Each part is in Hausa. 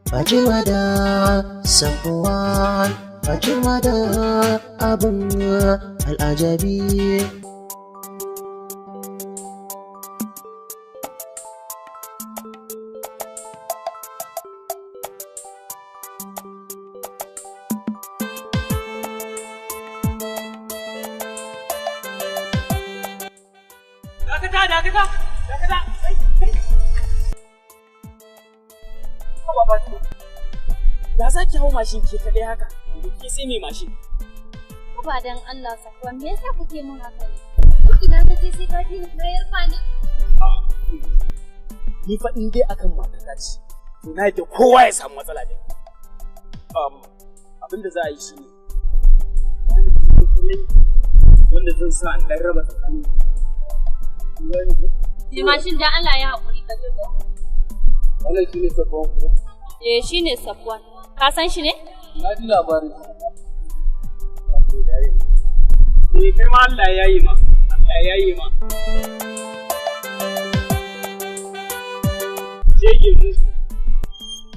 Fatima da Safwan, Fatima da abin al'ajabi. Dakata, dakata, dakata. Ya za ki hau mashin ke kaɗai haka? Da ke sai mai mashin. Ba dan Allah Safwan, me yasa kuke mun haka ne? Duk ina na je sai ka ji ni kayar fa ni. Ni fa in dai akan matata ce, to na yadda kowa ya samu matsala da ni. Abin da za a yi shi ne, wanda zan sa in ɗan raba tsakanin. Mai mashin dan Allah ya haƙuri ka je ko? Wannan shi ne Safwan ko? Eh, shi ne Safwan. Ka san shi ne? Na ji labarin. Eh, kai ma Allah ya yi ma. Allah ya yi ma. Jege musu.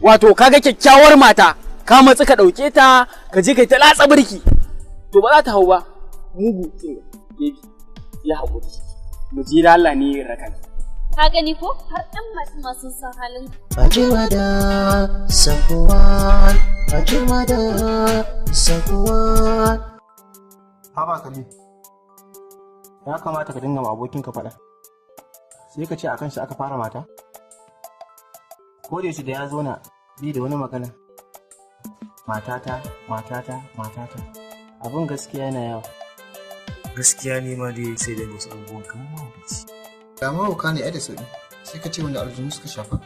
Wato kaga kyakkyawar mata, ka matsi ka ɗauke ta, ka je kai ta latsa birki. To ba za ta hau ba. Mugu kin baby. Ya haƙuri. Mu je da Allah ne raka. Ka gani ko? Har ɗan masu masu san halin. Fatima da Safwan, Fatima da Safwan. Haba Khalil, ya kamata ka dinga ma abokinka faɗa. Sai ka ce a kanshi aka fara mata? Ko da yaushe da ya zo na bi da wani magana. Matata, matata, matata. Abin gaskiya yana yawa. Gaskiya ne ma dai sai da wasu abubuwan kamar mahaukaci. Da mahauka ne ai da sauƙi, sai ka ce wanda aljanu suka shafa.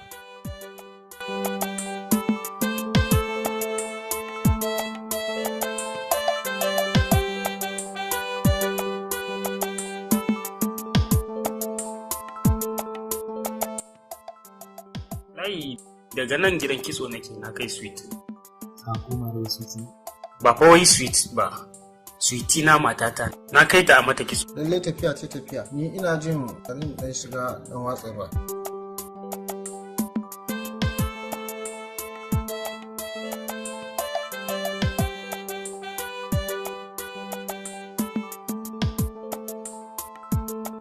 Layi daga nan gidan kitso nake na kai sweet. Sako ma da sweet. Ba fa wai sweet ba. Sweetie na matata na kai ta a mata kitso. Lallai tafiya ce tafiya, ni ina jin bari in ɗan shiga ɗan watsa ruwa.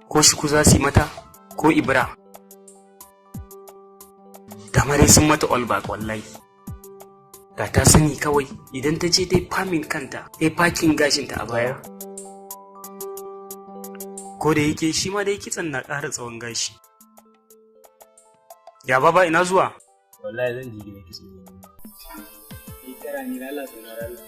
Ko shuku za su yi mata ko ibra. Damare sun mata all back wallahi. Da ta sani kawai idan ta je ta yi famin kanta, ta yi fakin gashinta a baya. Ko da yake shi ma dai kitson na ƙara tsawon gashi. Ya baba ina zuwa? Wallahi zan je gidan kitso ne. Ni kara ni lalla saurara Allah.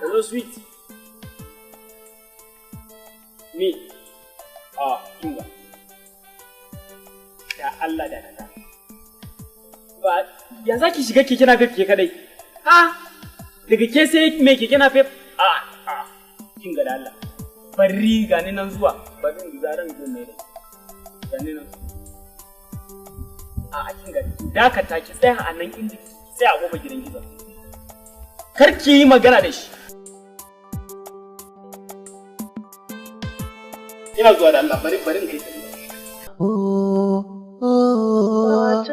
Hello, sweet. Me. Ah, kinga. Da Allah da kaza. Ba ya zaki shiga keke napep ke kadai? Ha? Daga ke sai mai keke napep? Ah, ah. Kinga da Allah. Bari gani nan zuwa, bari in zaran zo mai dai. Gani nan. A kinga dakata ki tsaya a nan inda ki tsaya a kofar gidan gizo. Kar ki yi magana da shi. Ina zuwa da Allah bari bari in kai ta. Oh, oh, oh,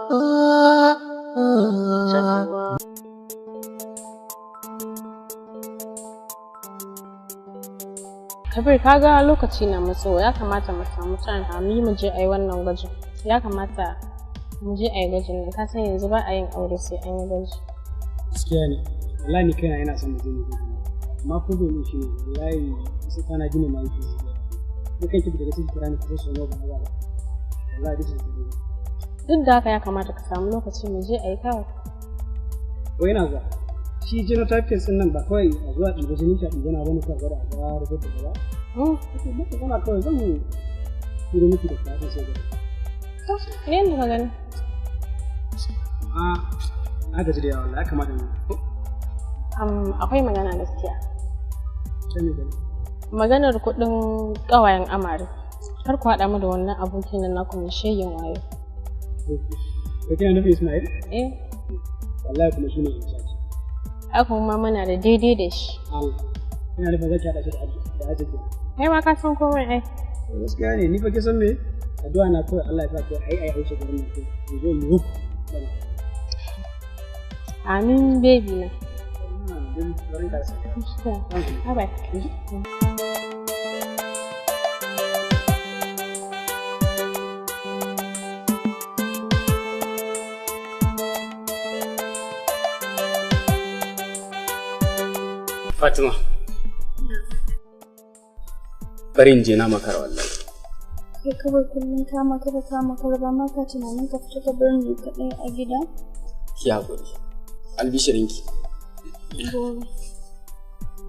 oh. Kabir ka ga lokaci na matsowa ya kamata mu samu time a mu je a yi wannan gwajin. Ya kamata mu je a yi gwajin nan ka san yanzu ba a yin aure sai an yi gwaji. Gaskiya ne, wallahi ni kaina ina son mu je mu gwaji. Amma problem shi ne wallahi sai kwana biyu ne ma yake zuwa. Ni kanki daga cikin kira ni kusa sau nawa ba ba. Wallahi duk sai. Duk da haka ya kamata ka samu lokaci mu je a yi kawai. Wai yana zuwa. Shi genotype test ɗin nan ba kawai a zuwa ɗiba jini ka ɗiba na wani ka gwada a ga result da ba. Ake maka kana kawai zan turo miki da kayan sai gaba. To, ne yadda ka gani. A na gaji da yawa wallahi ya kamata mu. Akwai magana gaskiya. Ta me gani? Maganar kuɗin ƙawayen amare. Kar ku haɗa mu da wannan abokin nan naku mai shegen wayo. Ka kina nufin Ismail? Eh. Wallahi kuma shine in charge. Haka kuma muna da daidai da shi. Allah. Ina nufin zaki haɗa shi da arziki. Kai ma ka san komai ai. Gaskiya ne ni fa ke san me? Addu'a na kawai Allah ya sa kawai ai ai auce garin nan mu zo mu ruf. Amin baby na. Bye bye. Fatima. Bari in je na makara wallahi. Kai kawai kullum ka makara ka makara ba ma ka tunanin ka fita ka bar ni kaɗai a gida? Ki haƙuri. Albishirinki. Gobe.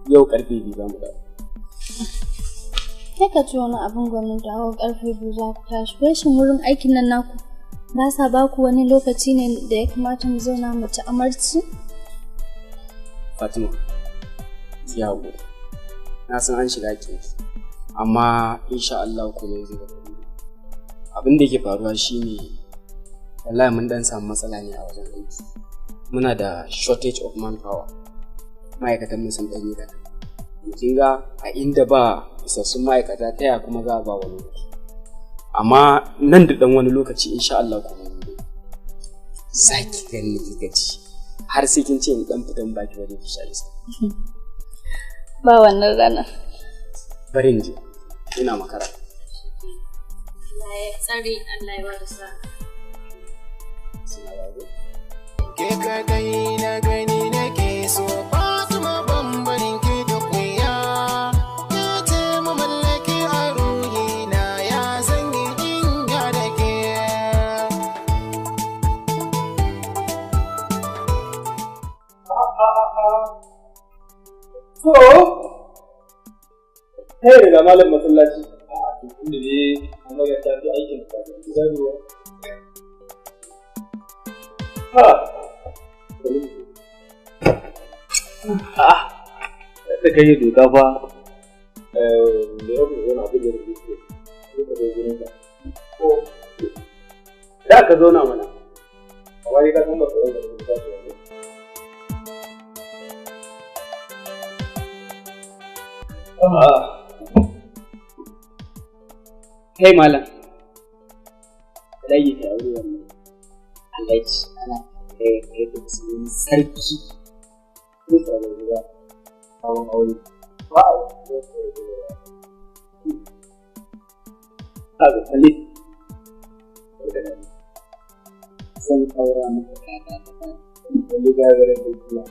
Yau karfe 2 za mu dawo. Kai ka ci wani abin gwanin dawo karfe 2 za ku tashi. Wai shin wurin aikin nan naku ba sa ba ku wani lokaci ne da ya kamata mu zauna mu ci amarci? Fatima. Ki haƙuri. Na san an shiga ki. Amma insha Allah komai zai zama daidai. Abin da yake faruwa shine wallahi mun dan samu matsala ne a wajen aiki. Muna da shortage of manpower. Ma'aikatan mu sun ɗan yi kaɗan. Kin ga a inda ba isassun ma'aikata ta ya kuma za a ba wani wuri. Amma nan da ɗan wani lokaci insha Allah komai zai daidai. Za ki gani ki gaji. Har sai kin ce in ɗan fitan baki waje ki sha iska. Ba wannan rana. Bari in je. Ina makara. Allah ya tsare, Allah ya ba da sa'a. Ke kadai na gani nake so Fatima bambarin ke da kuya. Ke ce mamallaki a ruhina ya zanyi in ya da ke. So, kai daga malam masallaci. A to tunda ne amarya ta fi aikin ta zaruwa. Ha. Ah, da kai doka fa da yau wani abu da rubuce ko ka zo gurin ka. Ko da ka zauna mana. Amma dai ka san ba ka zo da rubuta shi ba. Kai malam, ka dage ka aure wannan Alhaji ana kai kai da su sarki. Ko ka zo gida sabon aure. Ba a yi ko ka zo gida. Kaga kalle. Zan aura maka kaka ta fara. Wani gagarin da kuma.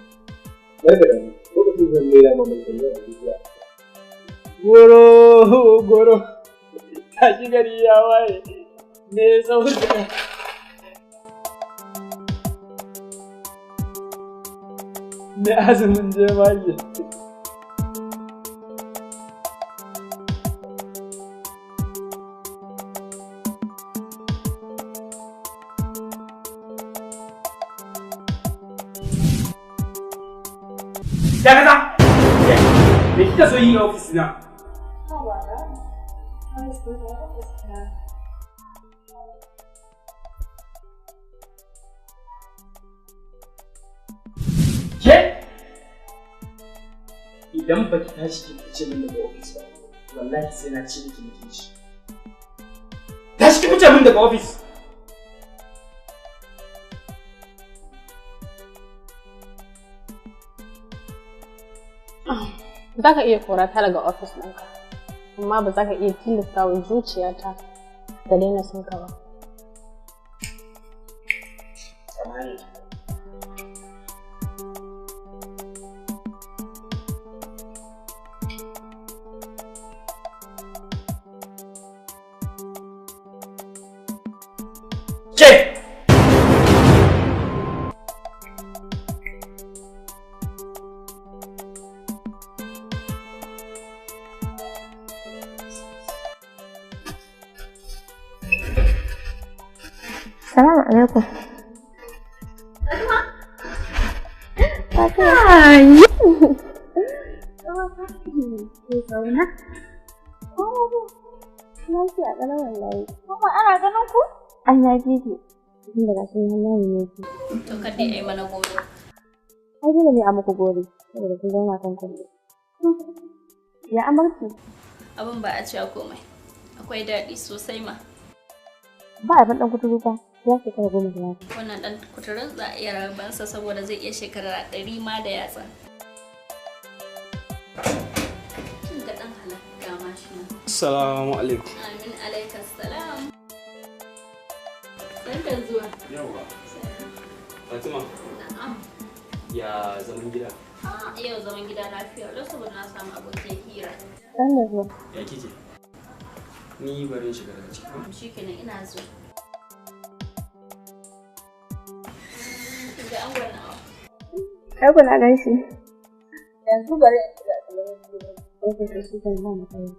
Barka da mu. Lokacin zan lera ma mai kallo a dukiya. Goro, goro, tashi gari ya waye, me sauka. Me azumin jemage. Dakata! Me kika so yi a ofis na? Ke? Idan ba ki tashi ki fice min daga ofis ba, wallahi sai na ci miki mutunci. Tashi ki fice min daga ofis! Za ka iya kora ta daga ofis ɗinka, amma ba za ka iya tilasta wa zuciyata ta daina son ka ba. Ke! Salamu alaikum. Fatima. Zauna. Lafiya ƙalau wallahi. Kuma ana ganin ku? An ya fi ki. Tun daga shi har layi ne ki. To kada ai mana goro. Ai dole ne a muku gori saboda kun zauna kan kuɗi. Ya amarki? Abin ba a cewa komai. Akwai daɗi sosai ma. Ba abin ɗan kuturu fa. Ya shekara 10 da yatsa. Wannan ɗan kuturun za a iya rabansa saboda zai iya shekara 100 ma da yatsa. Kin ga ɗan halakka ma shi nan. Assalamu alaikum. Amin alaikas salam. San da zuwa. Yawwa. Fatima. Na'am. Ya zaman gida? Ah, yau zaman gida lafiya lau saboda na samu abokin hira. San da zuwa. Ya kike? Ni bari in shiga daga ciki. Shikenan ina zuwa. Ga angon nawa. Ai kuna gan shi. Yanzu bari in shiga a Ok, to shi kan ba matsala.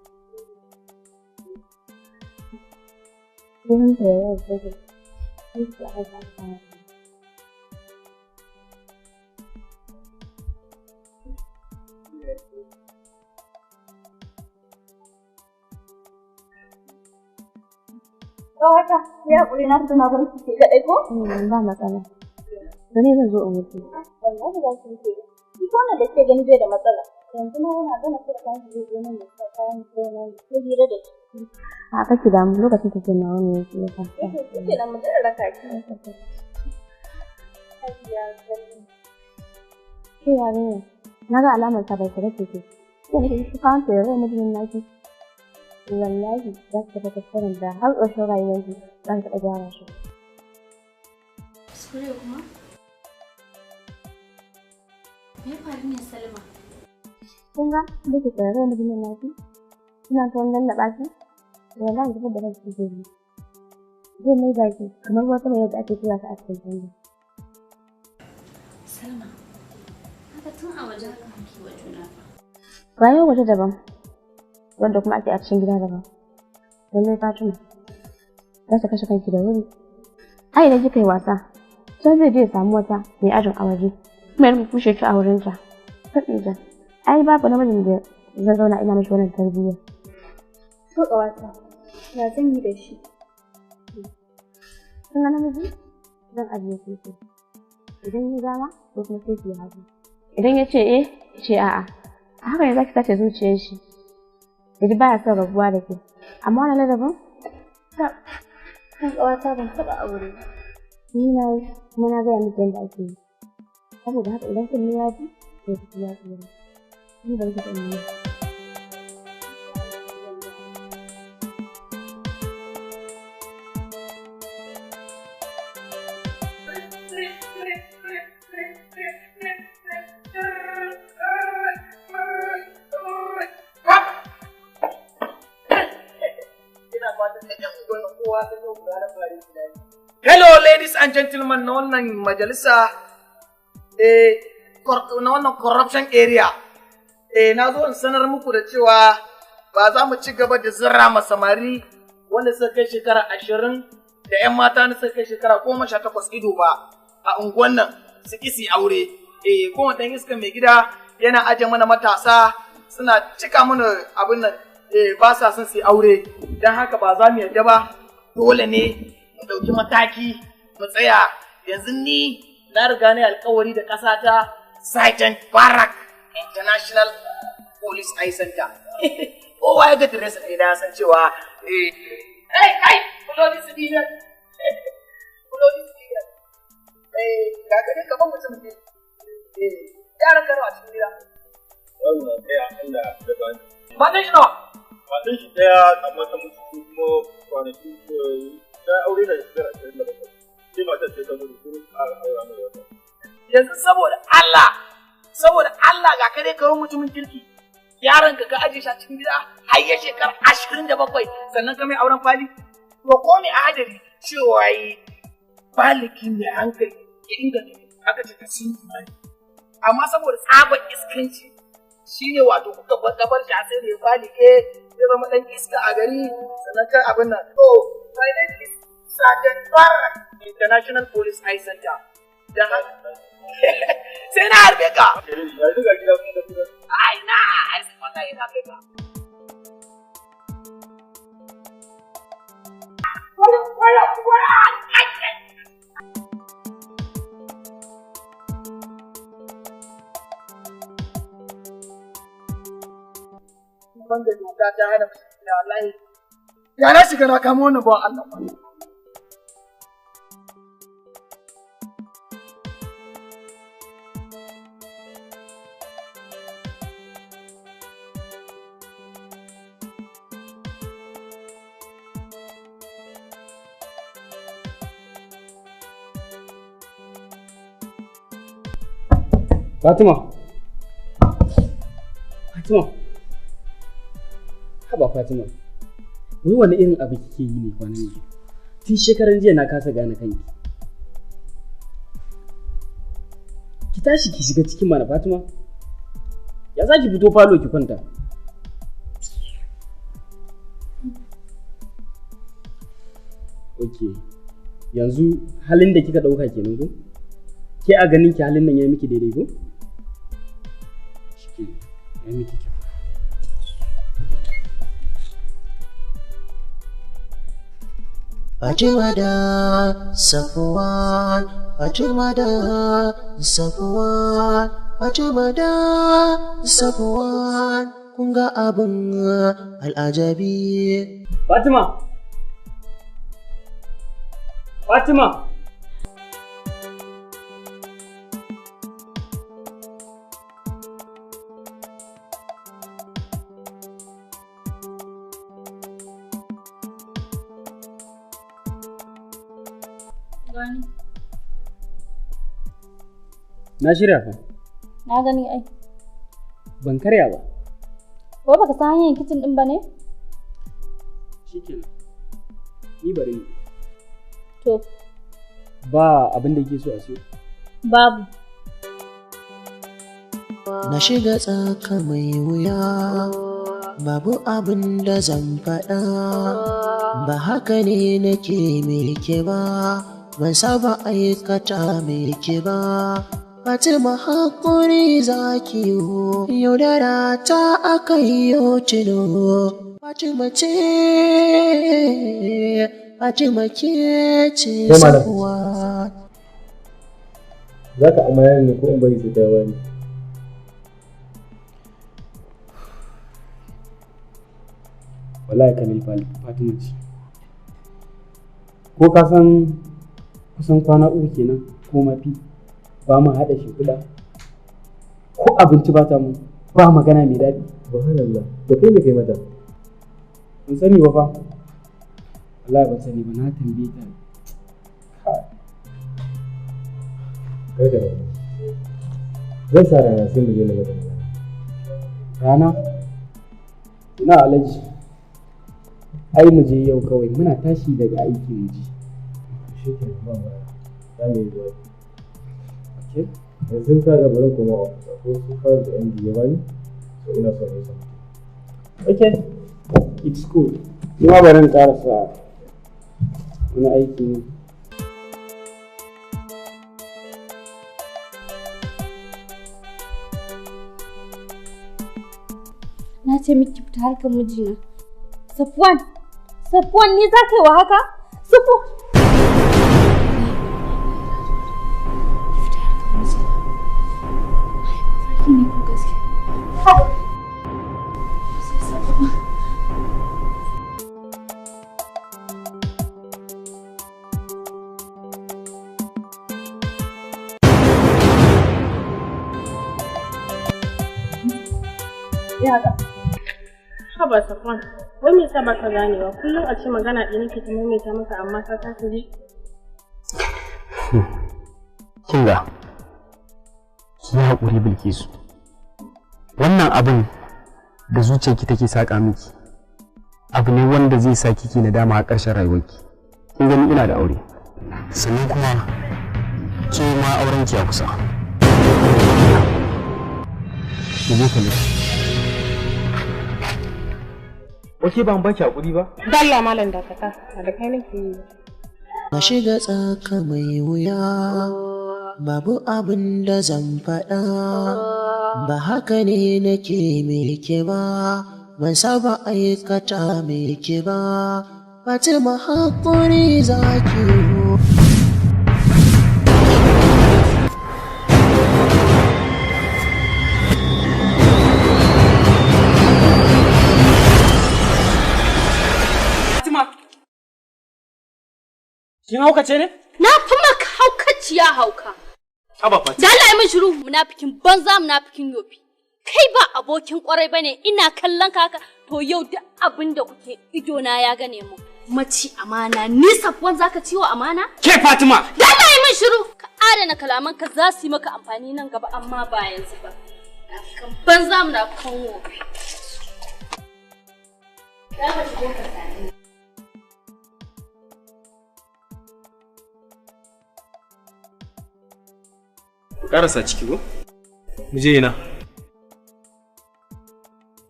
Wurin da ya yi sai ki aka samu. Kawata, ya haƙuri na fito na bar ki ke kaɗai ko? Ba matsala. To ne zan zo in wuce. Wallahi za ki wuce. Shi ko wannan da ke gani bai da matsala. Yanzu ma yana gama cire kayan shi zai zo nan ya sa kayan ko na ko hira da shi. A kake damu lokacin take nawa ne yake ya sa. Shi ke nan mu je in raka ki. Hajiya Salma. Ke yarinya, na ga alamar ta bai tare ke. Sai da shi kawan ta yaro mutumin naki. Wallahi za ki tafi kuskuren da har ƙarshen rayuwarki za ki taɓa gyara shi. Kuskure kuma? Me ya faru ne Salma? Kin ga da ke tsare mutumin naki? Kina son lallaɓa shi? Wallahi zubar da kanki zai yi. Zai mai da ki kamar wata mai yadda ake tura ta a cikin canji. Salma, haka tun a waje haka muke wa juna fa. Rayuwar waje daban, wanda kuma ake a cikin gida daban. Lallai Fatima, za ta kashe kanki da wuri. Ai idan kika yi wasa, can zai je ya samu wata mai ajin a waje, kuma ya rinka kushe ki a wurinta. Kaɗe ai babu namijin da zan zauna ina mishi wannan tarbiyya. To ƙawata, ya zan yi da shi? Kin ga namiji? Zan ajiye keke. Idan ya dama, ko kuma sai ki yi hagu. Idan ya ce eh, ki ce a'a. A haka ne za ki sace zuciyar shi. Ya ji baya son rabuwa da ke. Amma wannan ladabin? Kan ƙawata ban taɓa aure ba. Ni na yi, kuma na gaya miki yadda ake yi. Saboda haka idan kunne ya ji, to jiki ya tsira. Ni bari ki ɗan yi. Hello ladies and gentlemen na wannan majalisa na wannan corruption area. Na zo in sanar muku da cewa ba za mu ci gaba da zira ma samari wanda suka kai shekara 20 da 'yan mata na suka kai shekara 18 ido ba a unguwan nan su kisi aure. Kowane ɗan iska mai gida yana aje mana matasa suna cika mana abin nan ba sa son su yi aure don haka ba za mu yarda ba dole ne mu ɗauki mataki mu tsaya yanzu ni na riga na alkawari da ƙasa ta Sergeant Barak International Police Eye Center. Kowa ya ga dress ɗina ya san cewa eh kai kuloli su dinar kuloli su dinar ga gani gaban mutum ne yaran kano a cikin gida. Yaro na ɗaya Allah da bani. Matan shi nawa? Matan shi ɗaya amma ta mutu kuma kwanaki ta aure da shekara 27. Sai matar sai ta mutu kuma ƙara aura mai wata. Yanzu saboda Allah ga kare kawo mutumin kirki. Yaron ka ka aje shi a cikin gida har ya shekara 27 sannan ka mai auren fali. To ko mai adali cewa yi baliki mai hankali ya inga aka ce ta sun imani. Amma saboda tsabar iskanci shine wato kuka bar shi a sai da ya balike ya zama ɗan iska a gari sannan kan abin nan. To my name is Sergeant Barak International Police Eye Center. Dan haka sai na harbe ka. Yanzu ga gida kun tafi. Ai na ai sai wallahi na kai ka. Ban da doka ta hana mu shiga wallahi. Ya na shiga na kamo wannan bawan Allah. Fatima. Fatima. Haba Fatima. Wai wani irin abu kike yi ne kwanan nan? Tun shekaran jiya na kasa gane kanki. Ki tashi ki shiga cikin mana Fatima. Ya za ki fito falo ki kwanta? Ok. Yanzu halin da kika ɗauka kenan ko? Ke a ganin ki halin nan ya miki daidai ko? Shike, ya miki kyau. Fatima da Safwan, Fatima da Safwan, Fatima da Safwan, kun ga abin al'ajabi. Fatima! Fatima! Gani. Na shirya fa. Na gani ai. Ban karya ba. Ko baka san hanyar kicin din ba ne? Shikenan. Ni bari ni. To. Ba abin da yake so a siyo. Babu. Na shiga tsaka mai wuya, babu abin da zan faɗa, ba haka ne nake milke ba, ban saba aikata milke ba. Fatima haƙuri zaki yo, yaudara ta aka yi tilo. Fatima ce, Fatima ke ce Kai malam. sabuwa. Za ka amayar ne ko in bari sai ta yi wani? Wallahi Khalil Fatima ce. Ko ka san kusan kwana uku kenan ko mafi ba mu haɗa shimfiɗa ko abinci ba ta mu ba magana mai daɗi. Subhanallah. Da kai me kai mata? Ban sani ba fa. Wallahi ban sani ba, na tambaye ta. Kar ka damu. Zan sa rana sai mu je na mata magana. Rana? Ina Alhaji. Ai mu je yau kawai, muna tashi daga aiki mu je. Shi ke ba mu za mu yi zuwa. Okay. Yanzu ka ga bari koma ofis, akwai wasu files da MD ya bani, so ina son yi something. Okay. It's cool. Ni ma bari in ƙarasa wani aiki ne. Na ce miki fita harkar mijina. Safwan! Safwan ni za ka yi wa haka? Safwan! Fita harkar mijina. Ai, mafarki ne ko gaske? Sai Safwan. Haba Safwan, wai me yasa baka ganewa? Kullum a ce magana ɗaya nake ta maimaita maka amma ka kasa ji. Kinga, ki yi haƙuri Bilkisu. Wannan abin da zuciyarki take saƙa miki, abu ne wanda zai sa kiki nadama a ƙarshen rayuwarki. Kin gani ina da aure. Sannan kuma ke ma aurenki ya kusa. Mu je ka Oke ba an baki haƙuri ba? Dalla malam dakata, ba da kai nake yi. Na shiga tsaka mai wuya, babu abin da zan faɗa, ba haka ne nake milke ba, ban saba aikata milke ba. Fatima haƙuri zaki yo. Kin haukace ne? Na fi maka haukaciya hauka. Haba Fatima. Da Allah ya min shiru munafikin banza munafikin yofi. Kai ba abokin kwarai bane, ina kallon ka haka, to yau duk abin da kuke ido na ya gane mu. Maci amana, ni Safwan zaka ciwo amana? Ke Fatima! Da Allah ya min shiru, ka adana kalaman ka za su yi maka amfani nan gaba amma ba yanzu ba. Munafikan banza munafikan wofi. Za ka shigo ka same ni. Ku karasa ciki ko? Mu je ina.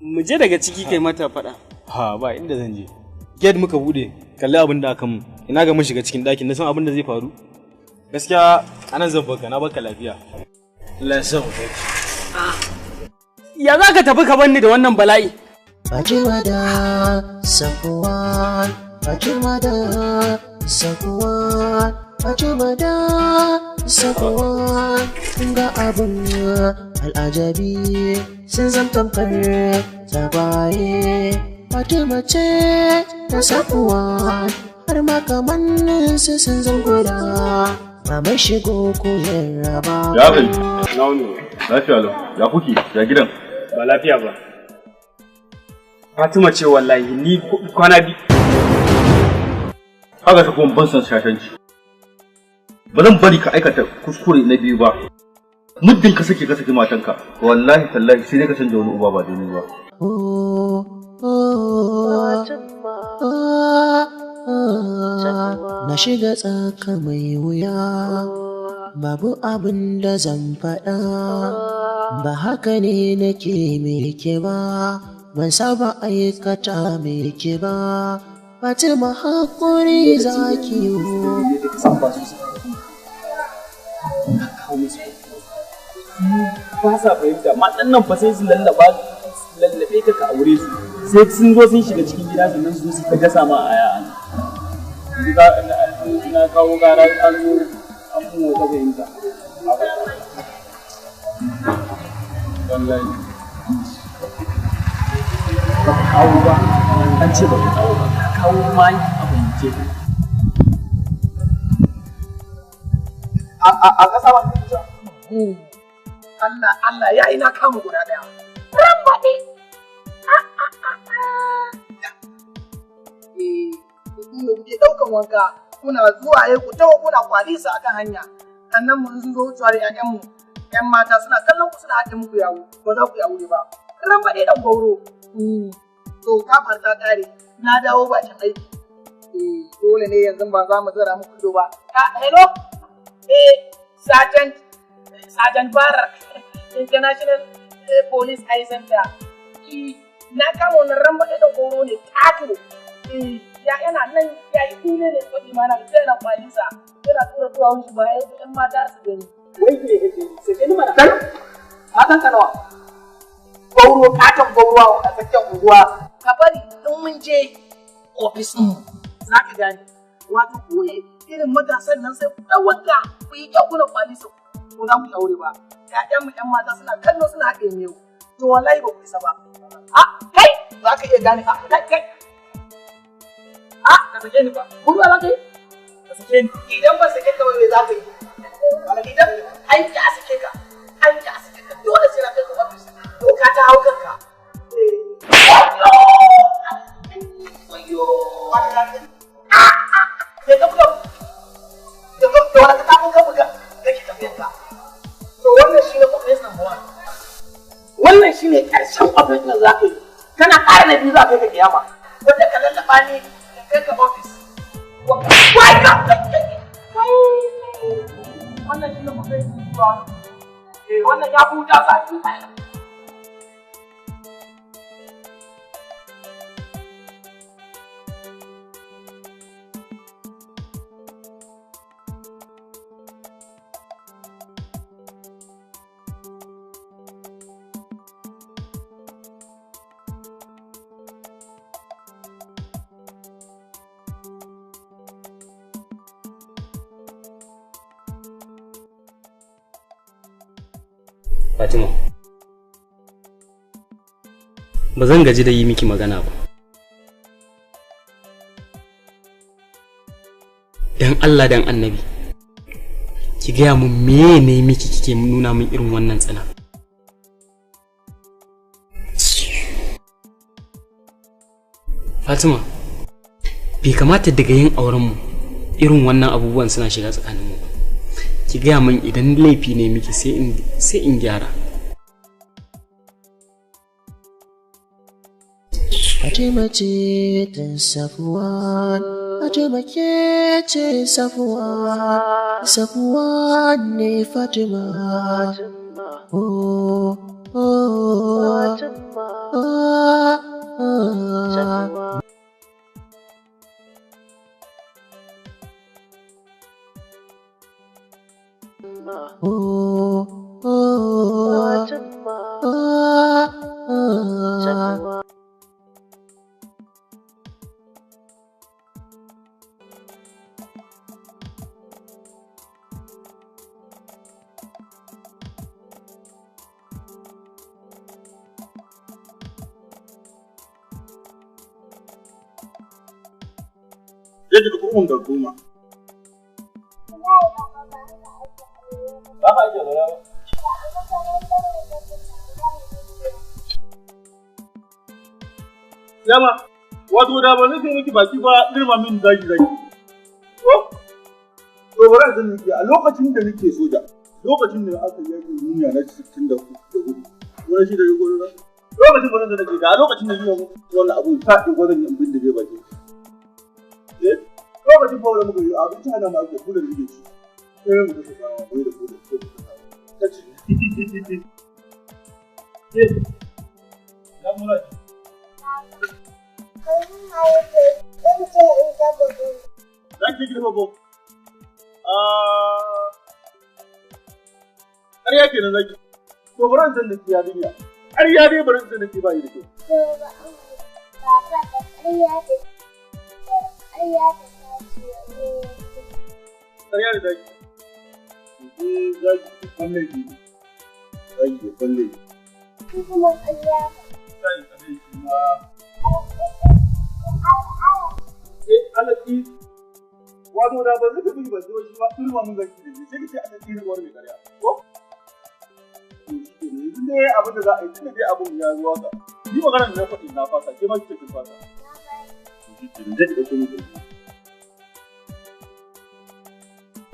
Mu je daga ciki kai mata faɗa. Ha, ba inda zan je. Gate muka bude, kalli abin da aka mun. Ina ga mun shiga cikin ɗakin, na san abin da zai faru. Gaskiya anan zan baka, na baka lafiya. Allah ya sa mu dace. Ya za ka tafi ka bar ni da wannan bala'i? Fatima da Safwan, Fatima da Safwan, Fatima da Safwan. Ga abin al'ajabi sun zam tamkar tagwaye. Fatima ce ta Safwan, har ma kamannin su sun zam guda. Ba mai shigo ko yin raba. Ya kai. Lafiya lau. Ya kuke? Ya gidan? Ba lafiya ba. Fatima ce wallahi ni kwana bi. Haka ta kuma ban san shashanci. Ba zan bari ka aikata kuskure na biyu ba. Muddin ka sake ka saki matanka, wallahi tallahi sai dai ka canja wani uba ba da ni ba. Na shiga tsaka mai wuya, babu abin da zan faɗa, ba haka ne nake milke ba, ban saba aikata milke ba. Fatima haƙuri zaki yi. Ba sa fahimta, matan nan fa sai su lallaba su lallabe ka ka aure su. Sai sun zo sun shiga cikin gida sannan su zo su ta gasa ma aya a nan. Na kawo gara an zo an mun wata fahimta. Wallahi. Ba ka kawo ba, an ce ba ka kawo ba, ka kawo ma a fahimce ka. A ƙasa ba Allah Allah ya yi na kama guda ɗaya. Rambaɗe! Eh, ku kuke ɗaukan wanka, kuna zuwa ya ku taho kuna kwalisa akan hanya. Sannan mun sun zo wucewa da ƴaƴanmu, ƴan mata suna kallon ku suna haɗe muku yawo, ba za ku yi aure ba. Rambaɗe ɗan gwauro. To kafar ta ƙare, na dawo bakin aiki. Eh, dole ne yanzu ba za mu zara muku ido ba. Hello? Eh, Sergeant Sergeant Barak, International Police Eye Center. Na kama wannan rambaɗe da goro ne ƙato. Ya yana nan ya yi kune ne kwaɗi mana da yana kwalisa. Yana tura duwawun shi baya da ƴan mata su gani. Wai me kake yi? Sake ni mana. Kai, matan ka nawa? Gauro, ƙaton gauro a tsakiyar unguwa. Ka bari in mun je ofis ɗin za ka gane. Wato ku ne irin matasan nan sai ku ɗan wanka ku yi kyau kuna kwalisa. Ko za ku yi aure ba. Ƴaƴanmu ƴan mata suna kallo suna haɗe miyau. To wallahi ba ku isa ba. A kai za ka iya gane a kai kai. A ka sake ni ba. Gudu za ka yi? Ka sake ni. Idan ba sake ka ba me za ka yi? Idan an ki a sake ka, an ki a sake ka dole sai na kai ka ofis. Doka ta hau kanka. Wayo! Me ka buga? Da wani ka tafin ka buga kake tafiyar ka. To wannan shi ne offense number one. Wannan shi ne ƙarshen offense da za ka yi. Kana ƙara na biyu za ka kai ka kiyama. Wanda ka lallaɓa ni in kai ka office. Wai ka! Wannan shi ne offense number one. Eh wannan ya buta zafi. Fatima, ba zan gaji da yi miki magana ba. Dan Allah dan Annabi, ki gaya mun meye ne miki kike nuna min irin wannan tsana. Fatima, bai kamata daga yin aurenmu irin wannan abubuwan suna shiga tsakaninmu ba. Ki gaya min idan laifi ne miki sai in gyara. Fatima ce ta Safwan, Fatima ke ce Safwan, Safwan ne Fatima. Oh, oh, oh, oh. Oh, oh, oh, oh. Yadda da kurkun da goma. Ba ka ake lura ba. Yama, wato da ba zai miki baki ba girma min zaki zaki. Ko? To bari zan miki a lokacin da nake soja, lokacin da aka yaki duniya na 64. Wani shi da yugo na. Lokacin ba da nake da lokacin da ni wannan abu ta ɗigo zan yi abin da zai baki. Eh? Lokacin ba wani muka yi abinci ana ma ake kula da muke ci. Sai mu tafi kawo wai da kula ko ta ci. Eh. Na mura. Za ki girma bo. Ah. Ƙarya kenan zaki. To bari san da ki yarinya. Ƙarya dai bari san da ki ba yi da kyau. To ba ba da ƙarya da ƙarya da ƙarya da zaki. Eh zaki kwalle ki. Zaki kwalle ki. Kuma ƙarya ba. Zaki kwalle ki ma. Eh alaki wato da ba zai bi ba zai shi ma irma mun zaki da sai kace aka tsira war mai ƙarya. Ko? Yanzu dai abin da za a yi tunda dai abin ya zuwa ka. Ni maganar da na faɗi na fasa ke ma kike kin fasa. Zai ɗauko miki.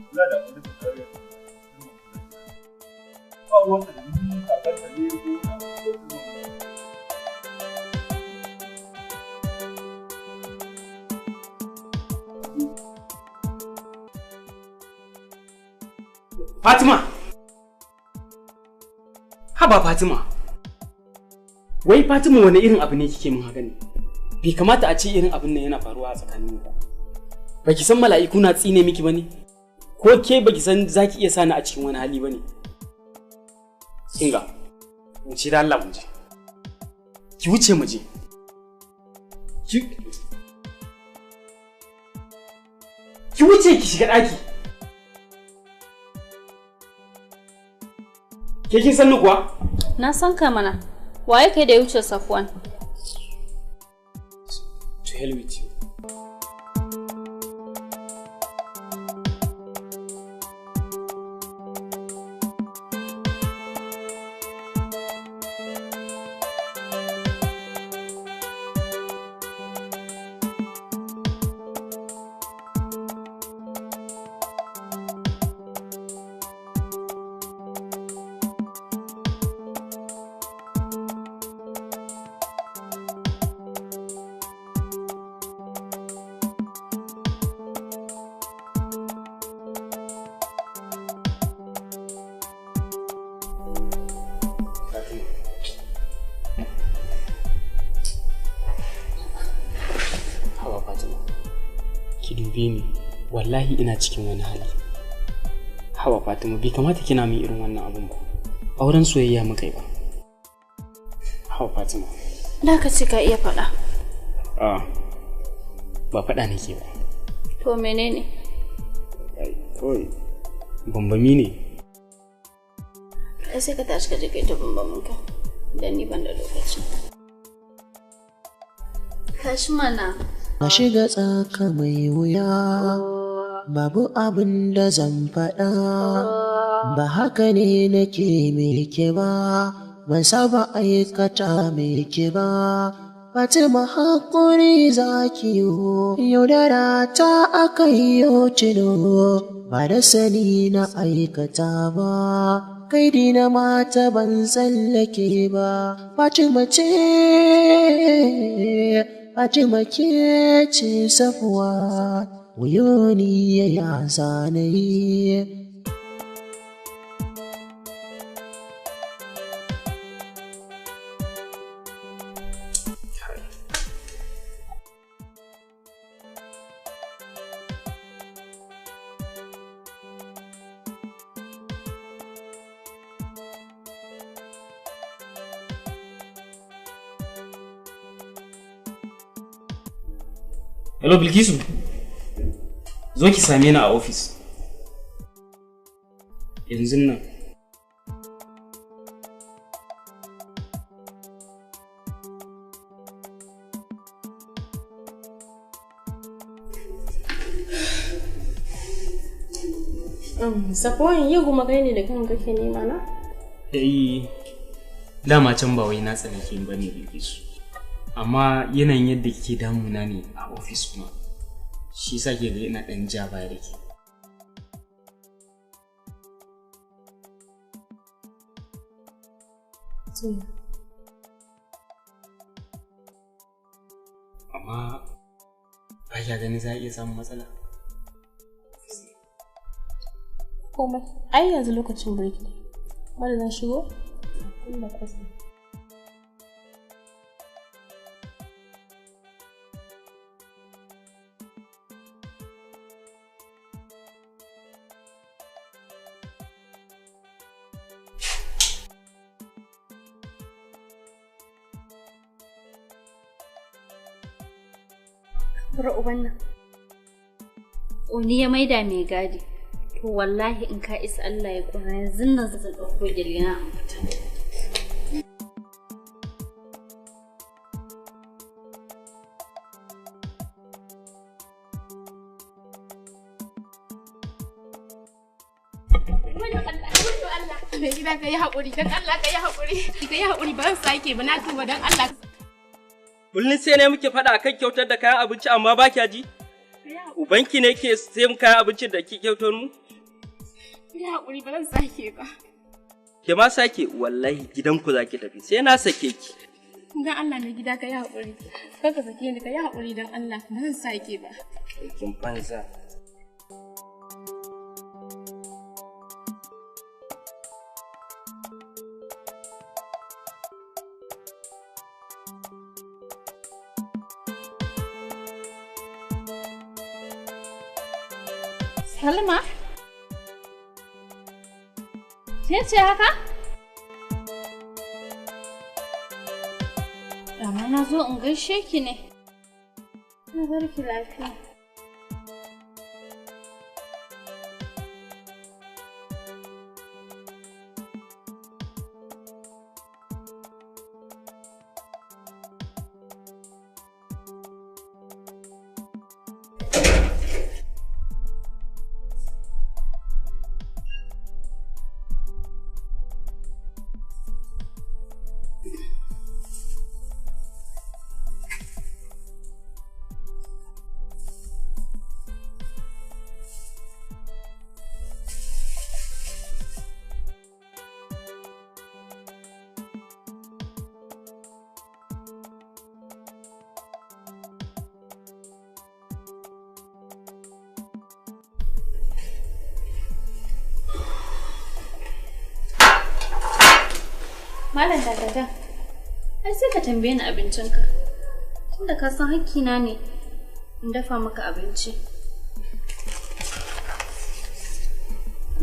Kula da abin da ƙarya. Ba ruwan da ni kakar ta ne ko na. Fatima! Haba Fatima! Wai Fatima wani irin abu ne kike min haka ne? Bai kamata a ce irin abin nan yana faruwa a tsakanin ba. Baki san mala'iku na tsine miki bane? Ko ke baki san zaki iya sani a cikin wani hali bane? Kinga, wuce da Allah mu je. Ki wuce mu je. Ki wuce ki shiga ɗaki. Ke kin san ni kuwa? Na san ka mana. Waye kai da ya wuce Safwan? To hell with you. Haba Fatima, ki dube ni, wallahi ina cikin wani hali. Haba Fatima, bai kamata kina min irin wannan abun ba. Auren soyayya muka yi ba. Haba Fatima. Da ka ce ka iya faɗa. A ba faɗa nake ba. To menene? Ai, kawai bambami ne. Ai sai ka tashi ka je kai ta bambamin ka. Dan ni ban da lokaci. Tashi mana. Na shiga tsaka mai wuya, Babu abin da zan faɗa, ba haka ne nake miki ba, ban saba aikata miki ba. Fatima haƙuri zaki yo, yaudara ta aka yi tilo, ba da sani na aikata ba. Kaidi na mata ban tsallake ba, Fatima ce, Fatima ke ce Safuwa, wuyoni ya ya zanayi. Hello Bilkisu. Zo ki same ni a ofis. Yanzun nan. Safwan yau kuma kai ne da kanka kake nema na? Eh, dama can ba wai na tsanake ba ne Bilkisu. Amma yanayin yadda kike damuna ne a ofis kuma shi yasa ke ga ina ɗan ja baya da ke. Amma ba kya ganin za a iya samun matsala? Komai, ai yanzu lokacin break ne. Bari zan shigo? Kulla ƙofa. Bura uban nan. Oni ya maida mai gadi. To wallahi in ka isa Allah ya kona yanzu nan zan ɗauko gyalena in fita. Mai gida ka yi haƙuri, don Allah ka yi haƙuri, ka yi haƙuri ba zan sake ba na tuba don Allah. Kullum sai ne muke faɗa akan kyautar da kayan abinci amma ba kya ji? Ubanki ne ke sayan kayan abincin da ke kyautar mu? Ka yi haƙuri ba zan sake ba. Ke ma sake wallahi gidanku za ki tafi sai na sake ki. Don Allah mai gida ka yi haƙuri, kar ka sake ni ka yi haƙuri don Allah ba zan sake ba. Aikin banza. Salma? Ke ce haka? Dama na zo in gaishe ki ne. Na bar ki lafiya. Malam dakata, ai sai ka tambaye ni abincinka. Tunda ka san hakkina ne in dafa maka abinci.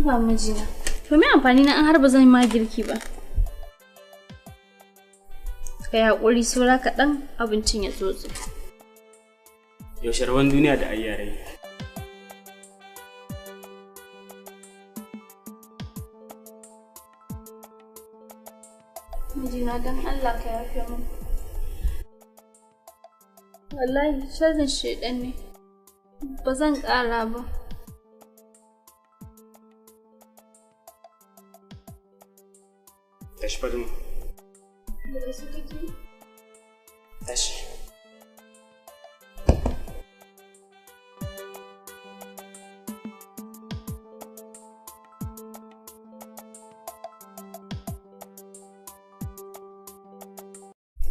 Ba mijina. To me amfani na an har ba zan ma girki ba? Ka yi haƙuri saura kaɗan abincin ya tsotse. Yaushe rabon duniya da ayyarai. Mijina don Allah ka yafe min. Wallahi sharrin shaiɗan ne. Ba zan ƙara ba. Tashi Fatima. Tashi.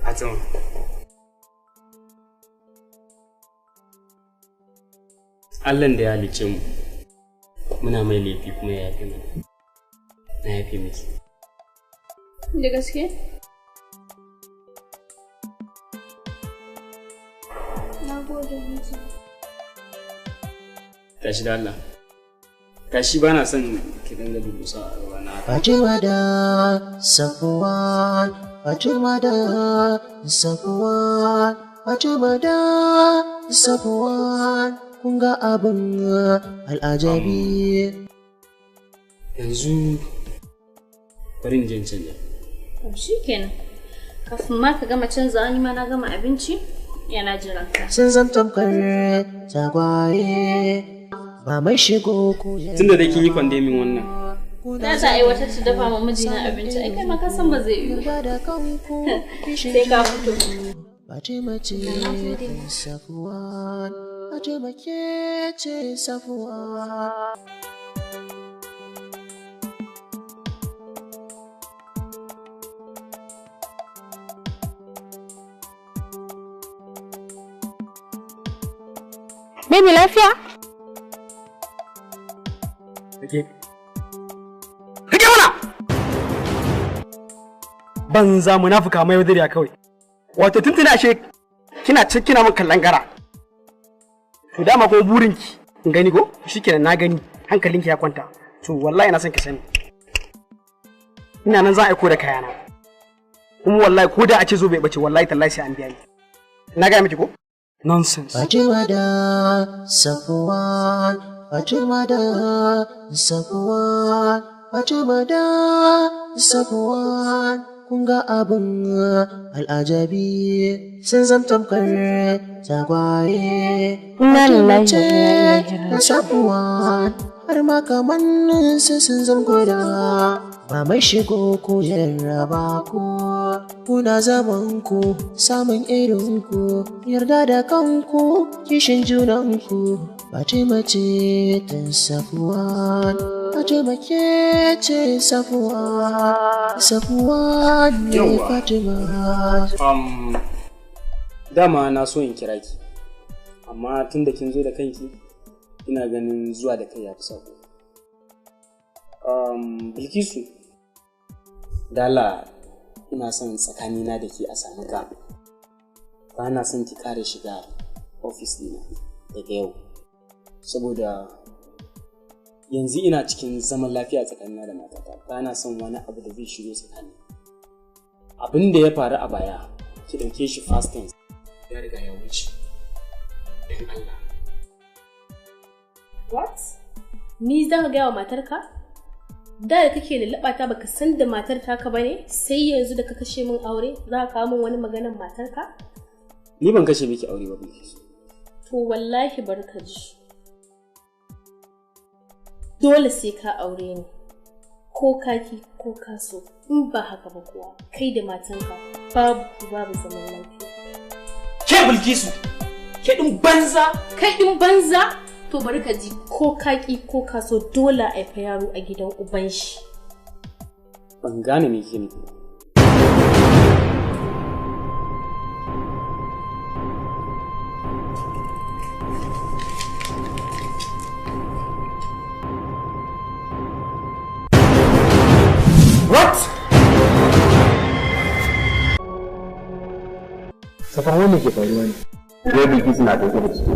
Fatima. Allahn da ya halicce mu, muna mai laifi kuma ya yafe mana. Na yafe miki. Da gaske? Na gode miji. Tashi da Allah. Tashi ba na son ki dinga durƙusa a gaba na. Fatima da Safwan, Fatima da Safwan, Fatima da Safwan, kun ga abin al'ajabi. Yanzu bari in je in canja. To shikenan. Kafin ma ka gama canzawa ni ma na gama abinci yana jiran ka. Sun zam tamkar tagwaye ba mai shigo ko Tunda dai kin yi kwandemin wannan. Da za a yi wata ta dafa ma mijina abinci ai kai ma ka san ba zai yiwu. Sai ka fito. Fatima ce Safwan, Fatima ke ce Safwan. Baby lafiya? Rike. Rike mana! Banza munafuka mai wadariya kawai. Wato tuntuna ashe kina cin kina min kallon gara. To dama ko burinki in gani ko? Shikenan na gani hankalinki ya kwanta. To wallahi ina son ki sani. Ina nan za a aiko da kayana. Kuma wallahi ko da a ce zo bai bace wallahi tallahi sai an biya ni. Na gaya miki ko? Nonsense. Fatima da Safwan, Fatima da Safwan, Fatima da Safwan, kun ga abin al'ajabi sun zam tamkar tagwaye. Inna Fatima lillahi wa ce inna ilaihi da Safwan, har ma kamannin su sun zam guda. Ba mai shigo ko jarraba ku, kuna zaman ku, samun irin ku, yarda da kanku, kishin junanku. Fatima ce ta Safwan, Fatima ke ce Safwan, Safwan ne Yawwa. Fatima. Dama na so in kira ki, amma tun da kin zo da kanki, ina ganin zuwa da kai ya fi sako. Bilkisu, dala ina son tsakanina da ke a samu gap. Ba na son ki ƙara shiga ofis ɗina daga yau, saboda yanzu ina cikin zaman lafiya tsakanina da matata. Ba na son wani abu da zai shigo tsakani. Abin da ya faru a baya, ki ɗauke shi fast tense. Ya riga ya wuce. Don Allah. What? Ni za ka gaya wa matarka? Da da kake lulluɓa ta baka san da matar taka bane, sai yanzu da ka kashe min aure za ka kawo min wani maganar matarka? Ni ban kashe miki aure ba Bilkisu. To wallahi barka ji. Dole sai ka aure ni. Ko kaki ko ka so, in ba haka ba kuwa kai da matanka babu babu zaman lafiya. Ke Bilkisu, ke ɗin banza. Kai ɗin banza? To bari ka ji ko kaki ko ka so dole a haifa yaro a gidan uban shi. Ban gane me kike nufi ba. What? Safar wani ke faruwa ne? Wai Bilkisu na ɗauke da ciki.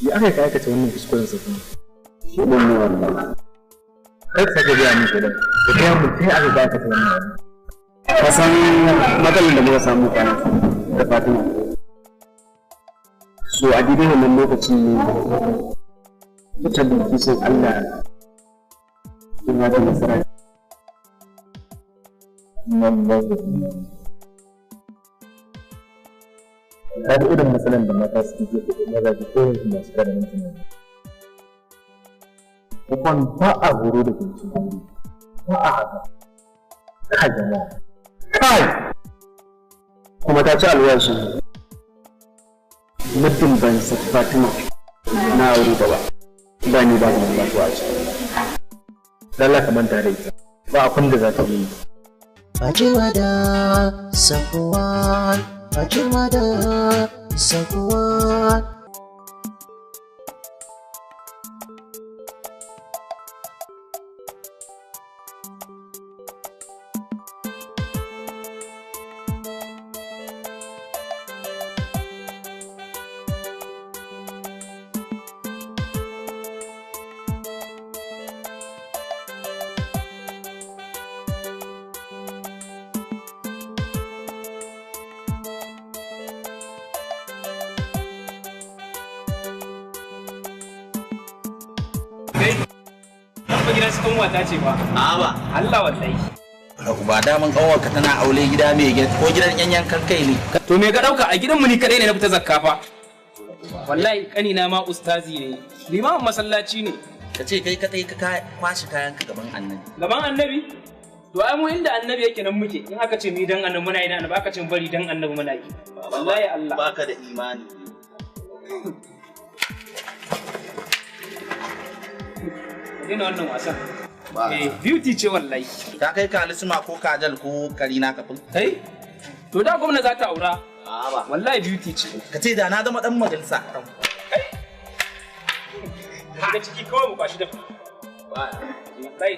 Ya aka yi ka aikata wannan kuskuren Safar? Shi ɗin ne wannan. Kar ka sake gaya min shaidan. Ka gaya min ta aka ka aikata wannan abu. Ka san matsalar da muka samu kwana da Fatima. So a daidai wannan lokacin ne ita Bilkisun Allah ya ba ta nasara. Ka ga irin matsalan da mata suke jefa mazaje ko yanzu masu ƙaramin tunani. Kwan ba a horo da kwanciyar aure. Ba a haka. Kai jama'a. Kai! Kuma ta ci alwashi. Muddin ban saki Fatima na aure ba. Ba ni ba zaman lafiya a cikin. Lalla ka manta da ita. Ba abin da za ta yi. Fatima da Safwan, Fatima da Safwan. Gidan su kanwata ce ba. A'a ba. Allah wallahi. Ba daman kanwarka tana aure gida mai gida ko gidan yan yankan kai ne. To me ka dauka a gidanmu ni kadai ne na fita zakka fa. Wallahi kanina ma ustazi ne. Limamin masallaci ne. Ka ce kai kadai ka kwashi kayan ka gaban annabi. Gaban annabi? To ai mu inda annabi yake nan muke. In aka ce mu dan annabi muna yi dan annabi aka ce mu bari dan annabi muna yi. Wallahi Allah. Baka da imani. Ina wannan wasan. Eh, beauty ce wallahi. Ta kai ka alisma ko kajal ko karina kafin? Kai? To da gwamna za ta aura. A'a ba. Wallahi beauty ce. Ka ce da na zama dan majalisa. Daga ciki kawai mu kwashi da. Wallahi.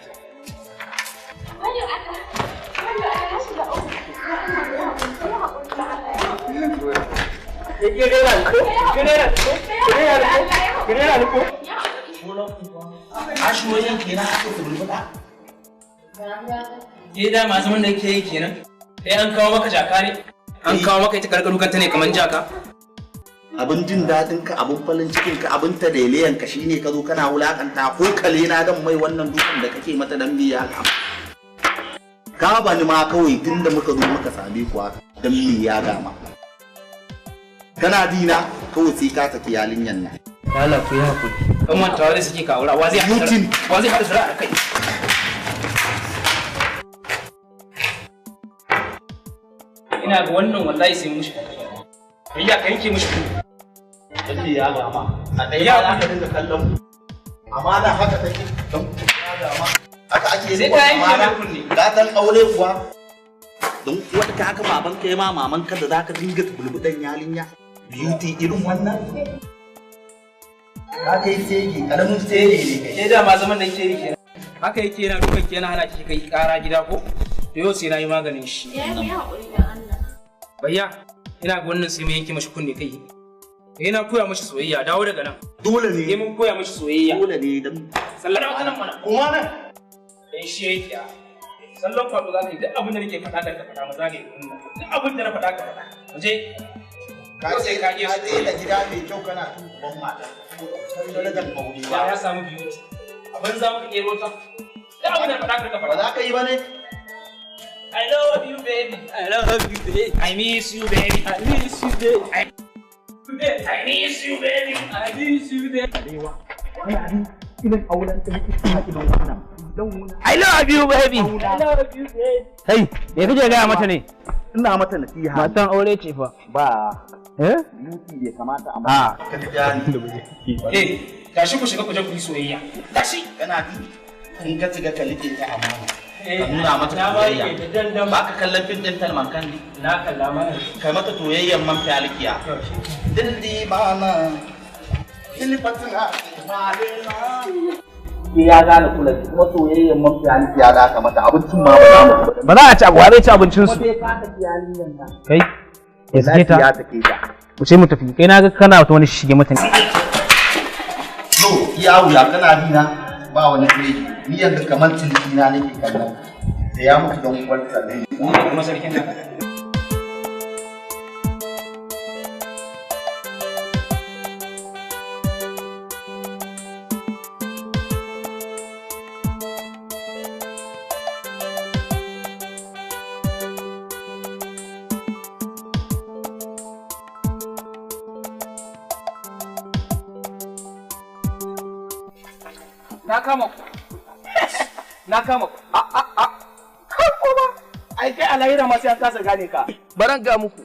Ki Ashiwoyin kenan ake turbuɗa. Ke da masu wanda ke yi kenan. Sai an kawo maka jaka ne? An kawo maka ita karkaru kanta ne kamar jaka? Abin jin daɗin ka, abin farin cikin ka, abin tadeliyan ka shine ka zo kana wulakanta ko kale na dan mai wannan dukan da kake mata dan biya ka. Ka bani ma kawai tunda muka zo muka same ku haka dan me ya gama. Kana dina kawai sai ka saki yalinyan nan. Allah ku yi hakuri. Kan mantawa da suke kawura wa zai haɗa zura a kai. Ina ga wannan wallahi sai mushi. Ayya ka yanke mushi. Dan ya gama. A ɗaya ya aka dinga kallon mu. Amana haka take dan ya gama. Haka ake sai ka yanke mai kunne. Gatan aure kuwa. Don uwar ka haka baban ka ya ma maman ka da zaka dinga bulbudan yalinya. Beauty irin wannan. Ka kai sege, karamin sege ne kai. Sai da ma zaman da yake yi kenan. Haka yake yana dukan ki yana hana ki kai kara gida ko? To yau sai na yi maganin shi. Ya yi haƙuri da Allah. Bayya, ina ga wannan sai mu yanke mashi kunne kai. Eh na koya mashi soyayya, dawo daga nan. Dole ne. Eh mun koya mashi soyayya. Dole ne dan sallama ta nan mana. Kuma nan. Dan shi yake a. Sallan kwado za ka yi duk abin da nake faɗa da ka faɗa maza ne. Duk abin da na faɗa ka faɗa. Mu je. Ka ce ka je da gida mai kyau kana tuban mata. Ya ya samu biyu. Abin za mu iya rota. Duk abin da faɗa ka faɗa. Ba za ka yi ba ne? I love you baby. I love you baby. I miss you baby. I miss you baby. I miss you baby. I miss you baby. I love you baby. I love you baby. Hey, me kake gaya mata ne? Ina mata nasiha. Matan aure ce fa. Ba. Eh? Beauty bai kamata a Ah. Eh, tashi ku shiga ku je ku yi soyayya. Tashi. Kana ji? In ka shiga ka liƙe ta amana. Ka nuna mata Na ba soyayya. ke da dandan. Ba ka kallon fim ɗin Salman Khan ne? Na kalla mana. Kai mata soyayyan man fiyalikiya. Dildi bana. Ilfatina. Ya gane kula kuma soyayyan man fiyalikiya da aka mata abincin ma ba za mu. Ba za a ci abu, wa zai ci abincin su? Kuma sai ka saki yarinyar nan. Kai. Ya sake ta. Ya sake ta. Ku ce mu tafi. Kai na ga kana wata wani shige mata ne. No, iya wuya kana bi na ba wani sai ni yanzu kamar ciniki na nake kallon da ya mutu don uwarsa ne. Ni ne kuma sarkin nan. Na kama ku. Na kama ku. A a Ai kai a lahira ma sai an kasa gane ka. Baran ga muku.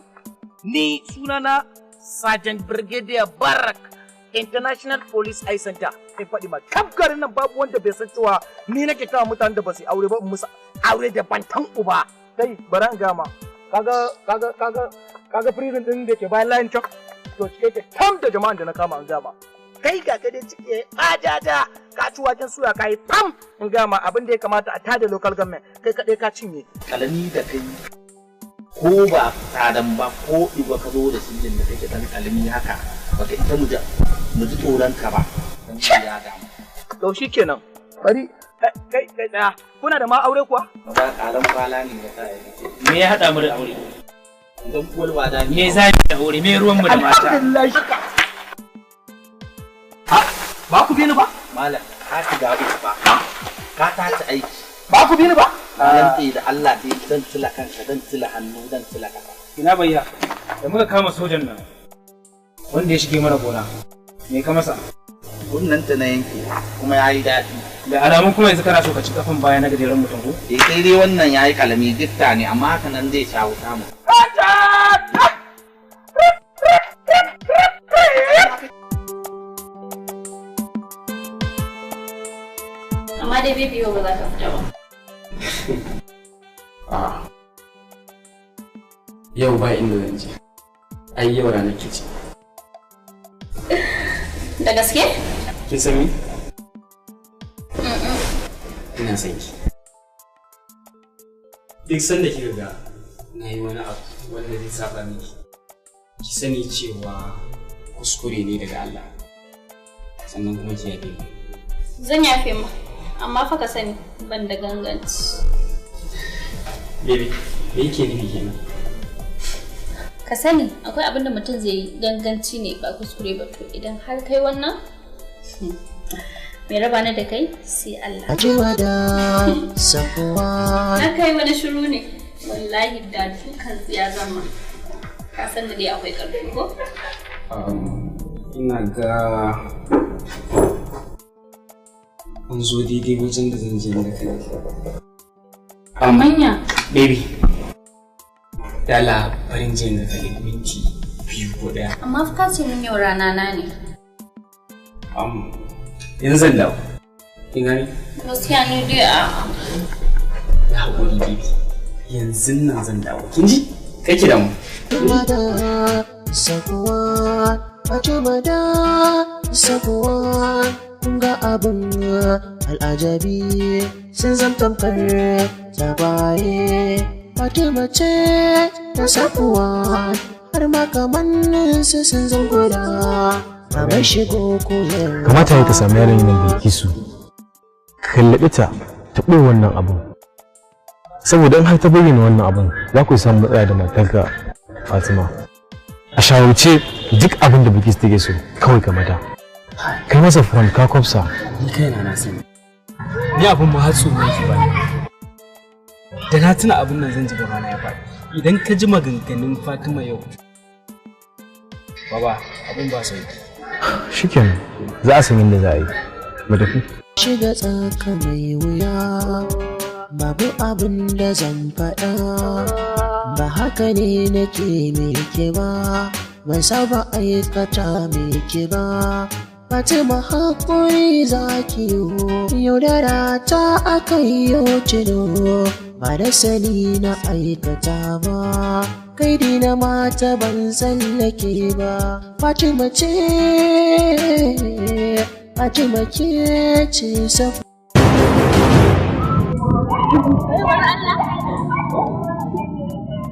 Ni sunana Sergeant Brigadier Barak International Police Eye Center. In faɗi ma kaf garin nan babu wanda bai san cewa ni nake kawo mutanen da ba su aure ba in musu aure da bantan uba. Kai baran ga ma. Kaga prison din da ke bayan layin can. To cike ke tam da jama'an da na kama an gama. Kai ga ka dai cike ajaja ka ci waken suya ka yi fam in gama abin da ya kamata a tada local government kai kaɗai ka cinye. Kalami da kai ko ba tsadan ba ko igwa ka zo da sijin da kake dan kalami haka baka ita mu ji tsoron ka ba. To shikenan bari kai kai tsaya kuna da ma aure kuwa? Ba kalan kwala ne da kai. Me ya hada mu da aure? Dan uwar wada ne. Me za mu da aure? Me ruwan mu da mata? Alhamdulillah. Ha ba ku bi ni ba? Malam ka shiga uku ba. Ka tashi aiki. Ba ku bi ni ba? Rantse da Allah dai zan tila kanka, zan tila hannu, zan tila kafa. Ina bayya da muka kama sojan nan wanda ya shige mana gona. Me ka masa? Kunnen ta na yanke kuma yayi daɗi. Da alamun kuma yanzu kana so ka ci kafan baya na gajeren mutum ko? Eh sai dai wannan yayi kalami gitta ne amma haka nan zai sha wuta mu. Amma dai baby yau ba za ka fita ba. A'a. Yau ba inda zan je. Ai yau ranar ki ce. Da gaske? Kin san me? Ina son ki. Duk sanda kika ga na yi wani abu wanda zai saba miki, ki sani cewa kuskure ne daga Allah. Sannan kuma ki yafe mu. Zan yafe ma, amma fa ka sani ban da ganganci. Baby, me yake nufi kenan? Ka sani akwai abin da mutum zai yi ganganci ne ba kuskure ba, to idan har kai wannan mai raba ni da kai sai Allah. Na kai wani shiru ne wallahi da dukan ya zama. Ka san da dai akwai ƙarfi ko? Ina ga an zo daidai wajen da zan je da kai. Manya. Baby, dala farin jin da kai minti 2 ko 1. Amma fa ka ce min yau rana na ne. Yanzu zan dawo. Kin gani? Gaskiya ni dai a. Na haƙuri baby. Yanzu nan zan dawo. Kin ji? Kai ki damu. Ga abin al'ajabi sun zam tamkar tagwaye. Fatima ce ta Safuwa har ma kamannin su sun zan guda. Kamar shigo koyarwa. Kamata ya ka sami yaron nan Bilkisu. Ka kallaɓe ta ta ɓoye wannan abun. Saboda in har ta bayyana wannan abun za ku samu matsala da matarka Fatima. A shawarce duk abin da Bilkisu take so kawai ka mata. Kai masa furan ka kwafsa. Ni kaina na sani. Ni abin ma har tsoro yake bani. Da na tuna abin nan zan ji gaba na ya faɗi. Idan ka ji maganganun Fatima yau. Baba, abin ba sauki. Shikenan, za a san yadda za a yi. Mu tafi. Shiga tsaka mai wuya, babu abin da zan faɗa. Ba haka ne nake meke ba, ban saba aikata meke ba. Fatima haƙuri zaki yi, yaudara ta aka yi cino, ba da sani na aikata ba. Kai dina mata ban tsallake ba. Fatima ce, Fatima ke ce safa. Baiwar Allah.